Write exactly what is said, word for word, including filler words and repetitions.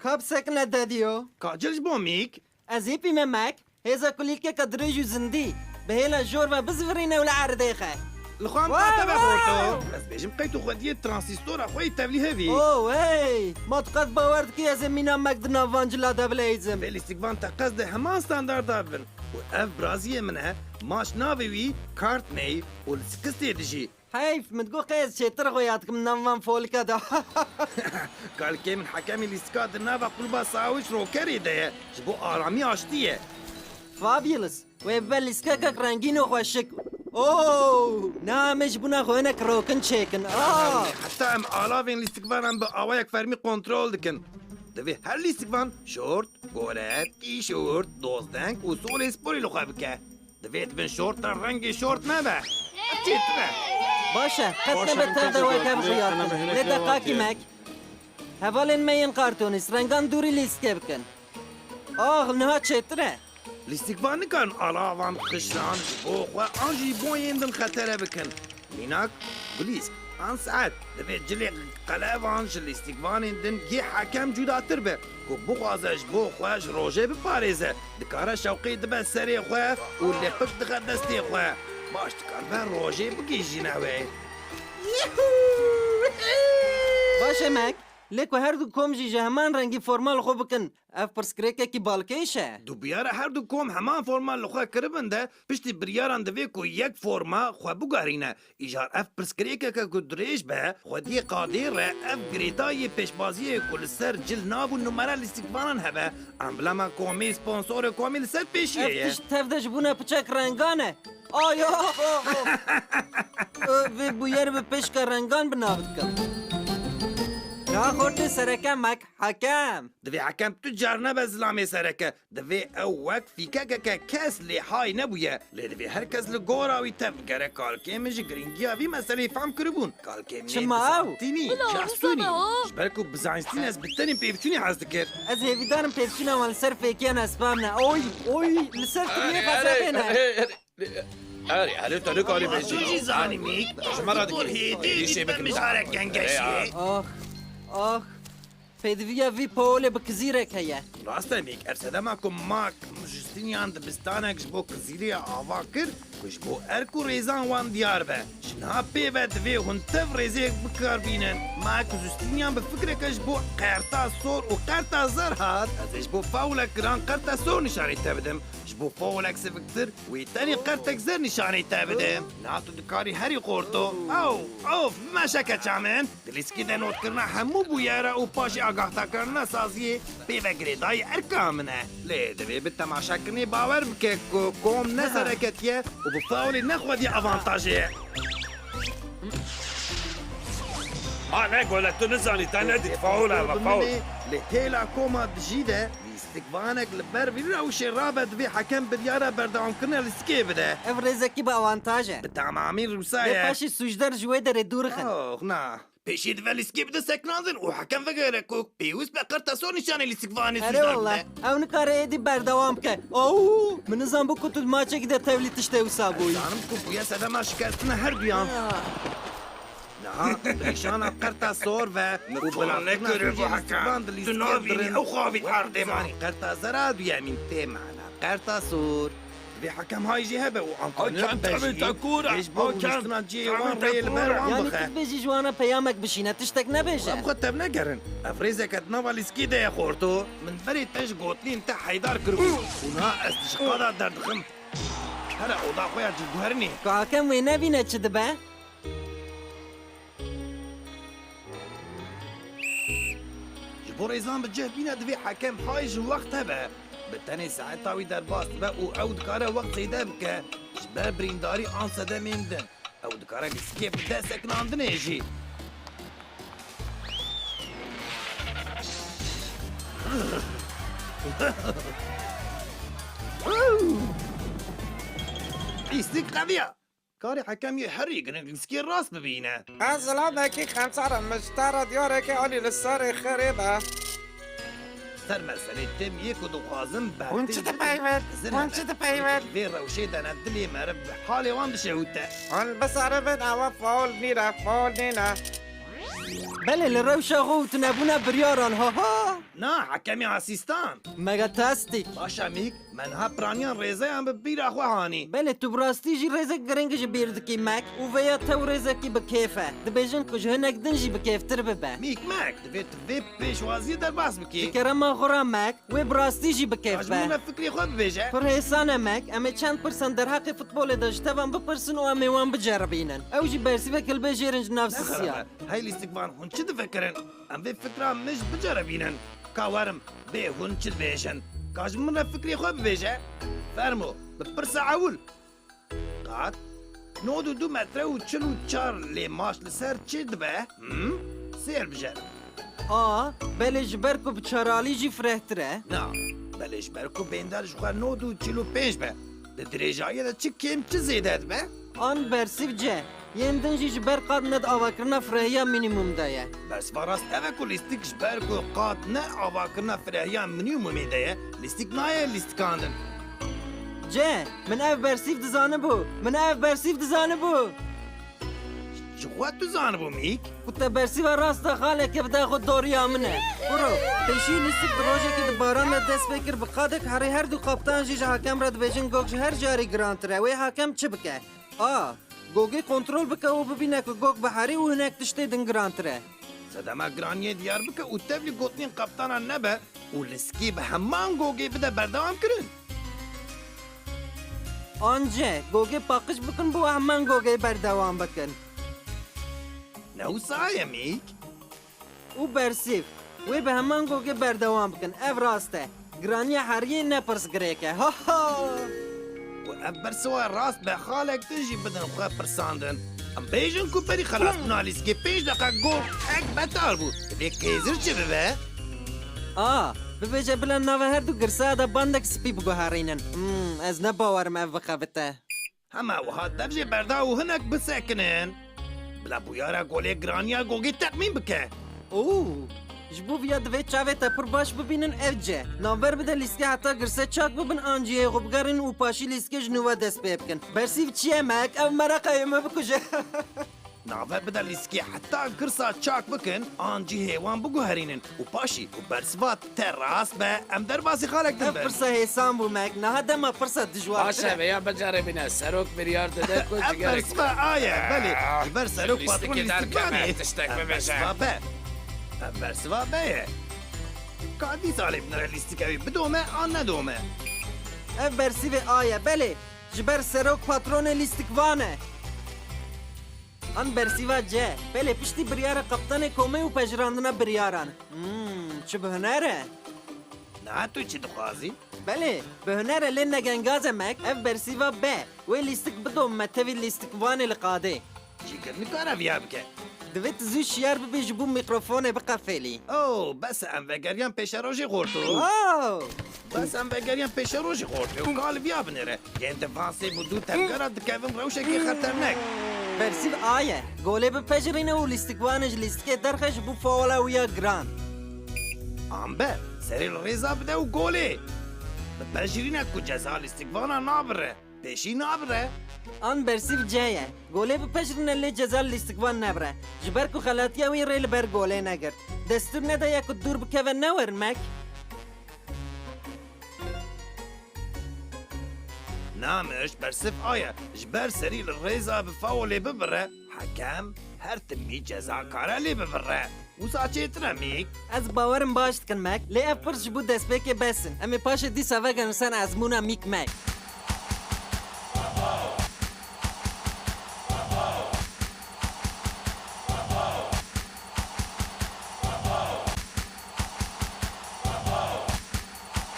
Ka bisekine dadiyo. Ka cil ji bo mîk. Ez ê pîme mek. Hêza kulîlkeke dirêj û zindî. Bi hêla jor ve bizivirîne û li erdê xe. Li xwe em Wow, qate be wow! Xorto. Ez bêjim qey tu xwediyê transîstora xwe yî tevlî hevî. Oh, hey! Ma tu qet bawer dikî ez ê mîna mek di nav van cila de bileyzim? Vê lîstikvan teqez di heman standarda bin. Û ev biraziyê min e, maç navê wî Courtney û li Skistê dijî. Heyf, min digot qey ez çêtir xuya dikim nav van folika de. Kalkê min hekemî lîstika di nava qulba sawîç rokerê de ye. Ji bo aramî aştî ye. Fabulous. Wê bibe lîstikek rengîn û xweşik. Oh! Niha em ê ji bona xwe hinek rokin çêkin. Ah! Heta em alavên lîstikvanan bi awayek fermî kontrol dikin. Divê her lîstikvan şort, golet, tîşort, dozdeng û solê sporî li xwe bike. Divê di bin şorta rengê şort nebe. Ev çêtir e. Baş e, qet nebe tev de wek hev xuya dikin. Lê deqakî mek. Hevalên me yên kartonîst, rengan dûrî lîstikê bikin. Ax, niha çêtir e. Lîstikvan nikarin alavan, xişan ji bo xwe an jî bo yên din xetere bikin. Mînak, gulîsk an saet. Divê cilê qelevan ji lîstikvanên din yê hekem cudatir be, ku bixwaze ji bo xwe ji rojê biparêze. Dikare şewqê dibe serê xwe û lêpik dixe destê xwe. Baş dikaribe rojê bigihîjîne wê. Baş e mek, lê ku her du kom jî ji heman rengî forma li xwe bikin, ev pirsgirêkekî balkêş e. Di bûyera her du kom heman forma li xwe kiribin de, piştî biryaran divê ku yek forma xwe biguherîne. Îcar ev pirsgirêkeke ku dirêj be, xwediyê qadê re ev girêdayê pêşbaziyê ku li ser cil nav û numera lîstikvanan hebe, emblema komî, sponsorê komî li ser pêşiyê Ev ye. tişt tev de ji bona piçek rengan e. Ay, oh, oh, oh. Ö, vê bûyer bi pêşka rengan bi nav dikim. Ya xortê sereke mek, hekem. Divê hekem tu car nebe zilamê sereke. Divê ew wek fîkekeke kes lê hay nebûye. Lê divê her kes li gora wî tev bigere. Kalkê min ji giringiya vî meseleyê fehm kiribûn. Kalkê min Çima ew? Bizantînî, Bila, Castûnî. Wisa be o? Ji ber ku bizanîstîn ez bi tenê pêvçûnê hez dikir. Ez hêvîdarim pêvçûna wan li ser fêkiyan ez fehmne. Oy, oy, li ser tiriyê xezebêne. Erê, erê, tu nikarî bêjî. Tu jî zanî mî. Ji me re dikî. Hêdî Êrîşê gitme bikin. Mijarek gengeşiyê. Erê, ya. Ax, ax. Pêdiviya vî Paulê bi kizîrek heye. Rast e mîk, ev sedema ku Mak Justinian dibistanek ji bo kizîrê ava kir, ku ji bo erk û rêzan wan diyar be. Ji niha pê ve divê hûn tev rêzêk bi kar bînin. Mak Justinian bi fikreke ji bo qerta sor û qerta zer hat. Ez ê ji bo faulek giran qerta sor nîşanî te bidim. Ji bo faulek siviktir, wê tenê qertek zer nîşanî te bidim. Niha tu dikarî herî xorto. Ew, of, bimeşe keça min. Di lîstikê de notkirina hemû bûyera û paşê agahdarkirina saziyê pê ve girêdayî erka min e. Lê divê bi temaşekirinê bawer bike ku kom ne Aha. sereketiye û bi faulê ne xwedî avantajê ye. Ma ne gole, tu nizanî, te nedît, faul e, faul. Li hêla koma dijî de lîstikvanek li ber vî rewşê rabe, divê hekem biryara berdewamkirina lîstikê bide. Ev rêzekî bi avantaj e. Bi temamî rûsa Lê ye. paşî sûcdar ji wê derê dûr xin. Oh, na. Pêşî dibe lîstikê bide sekinandin û hekem vegere ku pêwîst be qerta sor nîşanê lîstikvanê Erê sûcdar wala, bide. ew nikare êdî berdewam bike. Aw, min nizanbû ku tu di maçekî de tevlî tiştê wisa bûyî. Zanim ku bûye sedema şikestina her duyan. Ah. Niha, nîşana qerta sor ve û Min bilavkirina nekiriye sûcê bu hekem. lîstikvan di Tu lîstikê nabînî dirin. ew xavî erdê ma. Zanî, qerta zera duyemîn tê mana. Qerta sor. Divê hekem hay jî hebe û Antonio Hakem, bibe tevê jî te kûr e. Pêş bo Hakem, rûniştina cihê tevê wan te rê li kûr ber e. wan Yanî bixe. tu dibêjî ji wana peyamek bişîne, tiştek nebêje. Em xwe tev negerin. Ev rêzeke di nava lîstikê de ye xorto. Min berê te ji gotinên te heydar kiribû. Û niha ez di ji qada derdixim. Here oda xwe ya cilguherinê. Ka hakem wê nebîne çi dibe? Ji bo rêzan bi cih bîne divê hekem hay ji wext hebe. Bi tenê saeta wî derbas dibe û ew dikare wext zêde bike. Ji ber birîndarî an sedemên din. Ew dikare lîstikê bide sekinandinê jî. Lîstik qediya. Karê hekem yê herî giring lîstikê rast bibîne. Ez zilamekî xemsar im, min ji te re diyareke alî li serê xirê be. Ser meselê tim yê ku dixwazim Hûn çi dipeyvin? Hûn çi dipeyvin? Vê rewşê de ne dilê meriv bi halê wan dişewite. Hûn biseribin ewa faul nîne, faul nîne. Belê li rewşa xwe û tunebûna biryaran, ha ha! Na, hekemê asîstan. Megatastîk. Baş e Mîk, me niha piraniyan rêzeyan bi bîra xwe hanî. Belê, tu bi rastî jî rêzek giring ji bîr dikî Mek, û vêya tew rêzekî bi kêf e. Dibêjin ku ji hinek din jî bi kêftir bibe. Mîk Mek, divê tu vê pêşwaziyê derbas bikî. Ji kerema xwe re Mek, wê bi rastî jî bi kêf be. Ka ji min re fikrê xwe bibêje. Pir hêsan e Mek, em ê çend pirsan derheqê futbolê de ji te ve bipirsin û em ê wan biceribînin. Ew jî bersîvek hilbêjêrin ji nav sisiya. Hey lîstikvan, hûn çi difikirin? Em vê fikra min ji biceribînin. Ka werim, bê hûn çi dibêjin. Ka ji min re fikrê xwe bibêje. Fermo, bi pirsa ewil. Qat nod û du metre û çil û çar lê maç li ser çi dibe? Hm? Sêr bijerim. A, belê ji ber ku bi çaralî jî firehtir e. Na, belê ji ber ku bêndar ji xwe nod û çil û pênc be. Di dirêjayê de çi kêm çi zêde dibe? An bersîv C. Yên din jî ji ber qat ne di avakirina firehiya mînîmum de ye. Bersiva rast ev e ku lîstik ji ber ku qat ne avakirina firehiya mînîmumê de ye, lîstik nayê lîstikandin. C. Min ev bersîv dizanibû. Min ev bersîv dizanibû. Ji xwe tu zanibû Mîk? Ku te bersîva rast e xaleke bide xwe doriya min e. Kuro, pêşî lîstik di rojekê di baran de dest pê kir bi qadek herî her du kaptan jî ji hakem re dibêjin gog ji her carî girantir e. Wê hakem çi bike? A. Gogê kontrol bike û bibîne ku gog bi herî û hinek tiştê din girantir e. Sedema giraniyê diyar bike û tevlî gotinên kaptanan nebe û lîstikê bi heman gogê bide berdewam kirin. An C. Gogê paqij bikin bo heman gogê berdewam bikin. Ne wisa ye Mîk? Û bersîv. Wê bi heman gogê berdewam bikin. Ev rast e. Giraniya heriyê ne pirsgirêk e. Ha ha! Û ev bersiva rast be xalek din jî bidin xwe pirsandin. Em bêjin ku berî xelasbûna lîstikê pênc deqa gog ek betal bû. Divê qêzir çi bibe? A, bibêje bila nava her du girsa de bandek spî biguherînin. Hmm, ez ne bawerim ev bixebite. Hema wiha dev jê berda û hinek bisekinin. Bila bûyera golê giraniya gogê texmîn bike. Oo! Ji bo viya divê çavê te pir baş bibînin ev C. Navber bide lîstikê heta girse çak bibin an cihê xwe bigerînin û paşî lîstikê ji nû ve dest pê bikin. Bersîv çi ye Mek? Ev mereqeyê me bikuje. Navber bide lîstikê heta girsa çak bikin an cihê wan biguherînin û paşî ku bersiva te rast be, em derbasî xalek din bin. Ev pirsa hêsan bû Mek, niha dema pirsa dijwartir e. Baş e, vêya biceribîne. Serok biryar dide ku... Ev bersiva A ye, belê. Ji ber serok patron lîstikvanê. Tiştek bibêje. Ev bersiva B. Ev bersiva B ye. Ka dîsa lê binere lîstikê wî bidome an nedome. Ev bersîvê A ye, belê. Ji ber serok patronê lîstikvan e. An bersîva C. Belê piştî biryara kaptanê komê û pejirandina biryaran. Hmm, çi bi huner e. Niha tu çi dixwazî? Belê, bi huner e lê ne gengaz e Mek. Ev bersîva B. Wê lîstik bidome tevî lîstikvanê li qadê. Cîgir nikare viya bike. Divê tu zû şiyar bibî ji bo mîkrofonê biqefêlî. Oh, bes e, em vegeriyan pêşerojê xorto. Oh! Bes em vegeriyan pêşerojê xorto û ka li viya binêre. Yên defansê bi du tevgera dikevin rewşekê xeternek. Bersîv A ye. Golê bipejirîne û lîstikvanê ji lîstikê derxe ji bo faula wî ya giran. Amber, serê li rêza bide û golê bipejirîne ku ceza lîstikvana nabire. Pêşî nabire. An bersîv C ye. Golê bipejirîne lê ceza li lîstikvan nebire. Ji ber ku xelatiya wî rê li ber golê negirt. Destûr nedeye ku dûr bikeve newerin Mek. Na Mirş, bersîv A ye. Ji ber serî li rêza bi faulê bibire, hekem her timî ceza kare lê bibire. Wisa çêtir e Mîk. Ez bawerim baş dikin Mek, lê ev pirs ji bo destpêkê bes in. Em ê paşê dîsa vegerin ser ezmûna Mîk Mek.